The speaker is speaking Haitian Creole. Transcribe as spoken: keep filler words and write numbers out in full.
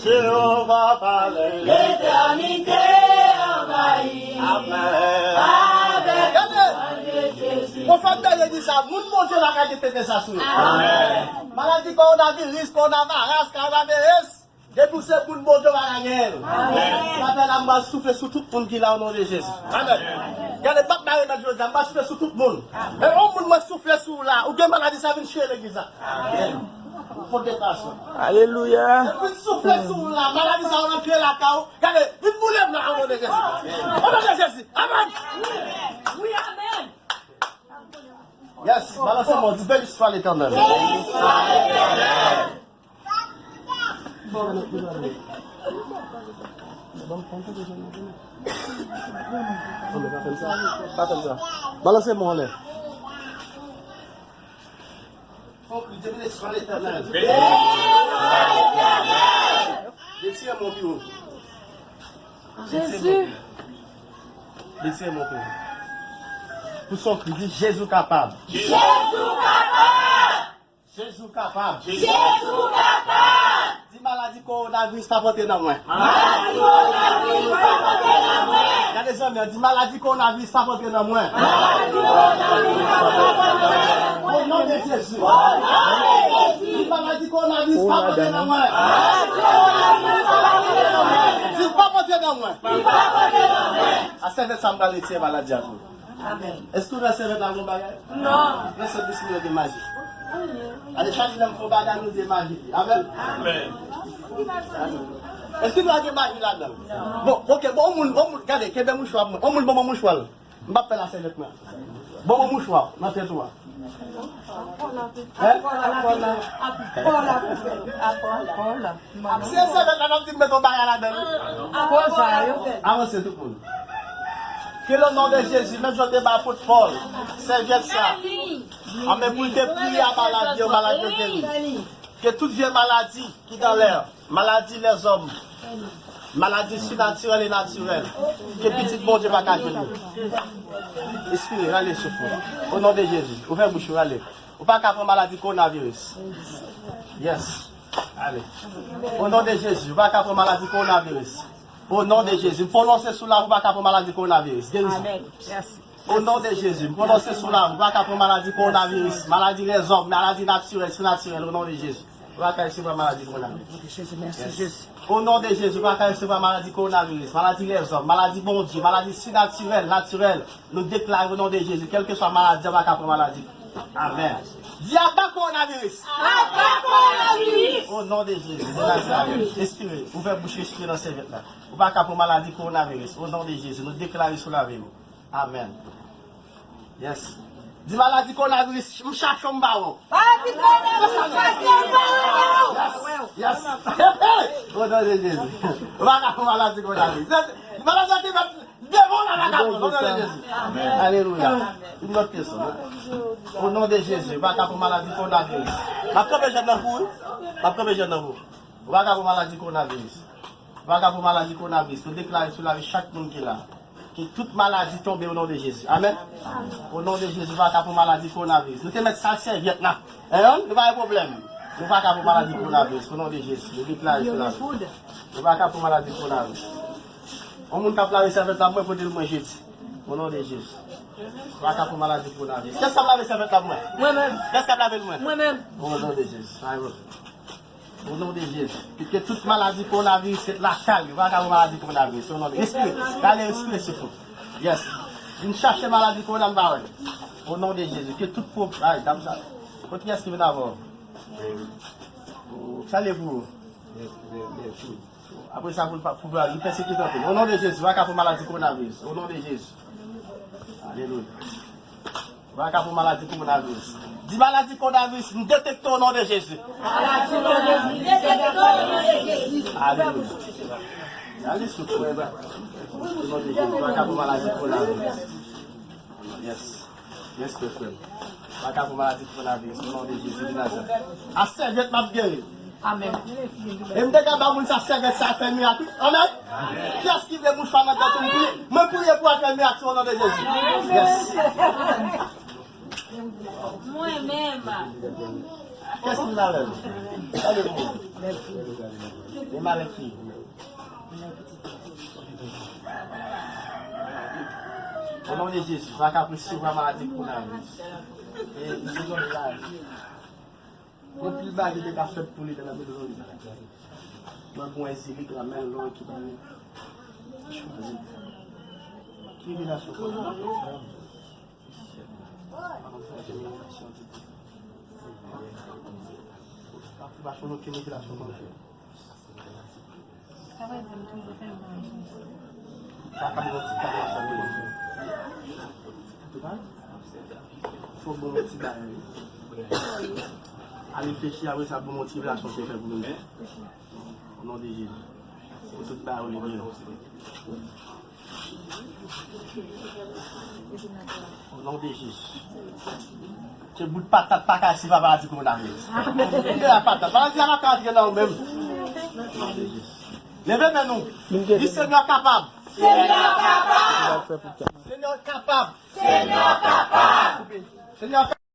Jehova pale. Letènite anvayi. Amèn. Gade. Pwofèt Bondye di sa, moun Bondye pa ka gen tete sa sou yo. Amèn. Maladi kowonaviris, kowonavaras, kowonavaris. Depi w se moun Bondye, w pa ka genyen l. Amèn. Maten la, m pral soufle sou tout moun ki la, o non de Jezi. Amèn. Gade, m p ap mare mèt jodi a, m pral soufle sou tout moun. E yon moun mwen soufle sou ou la, ou gen maladi sa vin chire legliz la. Amèn. Ou pote pasyon. Alelouya. Vin soufle sou ou la, maladi sa w antre lakay ou. Gade, vin boule m la, o non de Jezi. O non de Jezi. Amèn. Wi, amèn. Yes, balanse men w, di, Béni soit l'Éternel. Balanse men w anlè. Béni soit l'Éternel. Béni soit l'Éternel. Retire men w pi wo. Jezi. Retire men w pi wo. Pouse yon kri, di, Jezi kapab. Jezi kapab. Jezi kapab. Jezi kapab. Di maladi kowonaviris p ap antre nan mwen. Maladi kowonaviris p ap antre nan mwen. Gade zanmi an, di maladi kowonaviris p ap antre nan mwen. Maladi kowonaviris p ap antre nan mwen. O non de Jezi. O non de Jezi. Di maladi kowonaviris p ap antre nan mwen. Maladi kowonaviris p ap antre nan mwen. Di l p ap antre nan mwen. Li p ap antre nan mwen. A sèvèt sa m pral retire maladi a tou. Amèn. Èske w nan sèvèt la gon bagay? Non. Nan sèvèt misye gen maji. Ale, chak lè m fè yon bagay, nou gen maji. Amèn. Amèn. Èske nou gen maji ladan? Bon, oke, bon, yon moun, yon moun, gade, kenbe mouchwa pou mwen. Yon moun, bon, bon, mouchwa l. M p ap fè la sèvèt mwen. Bon, bon, mouchwa nan tèt ou a. Hein? Se sèvèt la n ap di m met yon bagay ladan l. Avanse tout moun. Ke le non de Jezi, menm jan w te ba apot Pòl sèvyèt sa, amèn, pou l te priye a malad yo, malad yo geri. Ke tout vye maladi ki nan lè, maladi lèzòm, maladi sinatirèl e natirèl, ke pitit Bondye pa ka jwenn li. Espire, rale souf ou. O non de Jezi, ouvè bouch ou, rale. Ou pa ka pran maladi kowonaviris. Yes. Ale. O non de Jezi, ou pa ka pran maladi kowonaviris. O non de Jezi, m pwononse sou la, ou pa ka pran maladi kowonaviris. Gerizon. Amèn. Yes. O non de Jezi, m pwononse sou la, ou pa ka pran maladi kowonaviris, maladi lèzòm, maladi natirèl, sinatirèl, o non de Jezi. Ou pa ka resevwa maladi kowonaviris. Yes. O non de Jezi, ou pa ka resevwa maladi kowonaviris, maladi lèzòm, maladi Bondye, maladi sinatirèl, natirèl. Nou deklare o non de Jezi, kèlkeswa maladi, ou pa ka pran maladi. Amèn. Di aba kowonaviris. Aba kowonaviris. O non de Jezi de Nazarèt. Espire, ouvè bouch, espire nan sèvyèt la. Ou pa ka pran maladi kowonaviris. O non de Jezi, nou deklare sou lavi w. Amèn. Yes. Di maladi kowonaviris, m chache w m ba w. Maladi kowonaviris, m chache w m ba w. Yes. Yes. O non de Jezi. Ou pa ka pran maladi kowonaviris. Maladi a te met devan w la, pa ka pran. O non de Jezi. Alelouya. Yon lòt kesyon. O non de Jezi, ou pa ka pran maladi kowonaviris. M ap kanpe jèn nan pou ou. M ap kanpe jèn nan pou ou. Ou pa ka pran maladi kowonaviris. Ou pa ka pran maladi kowonaviris. Nou deklare sou lavi chak moun ki la. Ke tout maladi tonbe o non de Jezi. Amèn. O non de Jezi, ou pa ka pran maladi kowonaviris. Nou te met sa sèvyèt la. Hein? Nou pa gen pwoblèm. Nou pa ka pran maladi kowonaviris. O non de Jezi. Nou deklare sou lavi. Nou pa ka pran maladi kowonaviris. Yon moun k ap lave sèvyèt la, mwen pote l mwen jedi. O non de Jezi. Ou pa ka pran maladi kowonaviris. Kiyès k ap lave sèvyèt la pou mwen? Mwen menm. Kiyès k ap lave l mwen? Mwen menm. O non de Jezi. Sa yo. O non de Jezi. Ke, ke tout maladi kowonaviris ret lakay ou. Pa ka gen maladi kowonaviris. O non de Jezi. Respire. Rale, respire, souf ou. Yes. Vin chache maladi kowona m pa wè. O non de Jezi. Ke tout pwob-, ay, dam sa. Kot kiyès ki vin avè w? O, salye pou ou. Apre sa, pou l pa, pou l pa, li pèsekite anpil. O non de Jezi, pa ka pran maladi kowonaviris. O non de Jezi. Alelouya. Ou pa ka pran maladi kowonaviris. Di maladi kowonaviris, m detekte o non de Jezi. Maladi kowonaviris, m detekte o non de Jezi. Alelouya. Ale souf ou. O non de Jezi, ou pa ka pran maladi kowonaviris. Yes. Yes, frè m. Ou pa ka pran maladi kowonaviris. O non de Jezi de Nazarèt. A sèvyèt m ap geri. Amèn. E m te ka ba moun sa sèvyèt sa fè mirak, wi. Amèn. Kiyès ki vle mouchwa nan tèt ou, m priye? Mwen priye pou al fè mirak sou o non de Jezi. Yes. Mwen menm. Kès ki malad? Gade pou mwen. E malad ki? O non de Jezi, pa ka presevwa maladi kowonaviris. E li se yon maladi. Anpil bagay te ka fèt pou li nan bezwen li. Mwen bon ezilik la men lò ki ban li. Ki relasyon pou li? Pa fè okenn relasyon pou li. Sa vle di m toujou fè manje. Pa ka bon ti kado sa pou li. Antouka, fò bon ti bagay. A reflechi apre sa bon ti relasyon se fè pou li. O non de Jezi. Pou tout bagay ou li byen. O non de Jezi. Se bout patat pa ka si papa a di kowonaviris. Leve la patat. Maladi a pa ka antre nan ou menm. Leve men nou. Di Senyè kapab. Senyè kapab. Senyè kapab. Senyè kapab. Senyè kapab.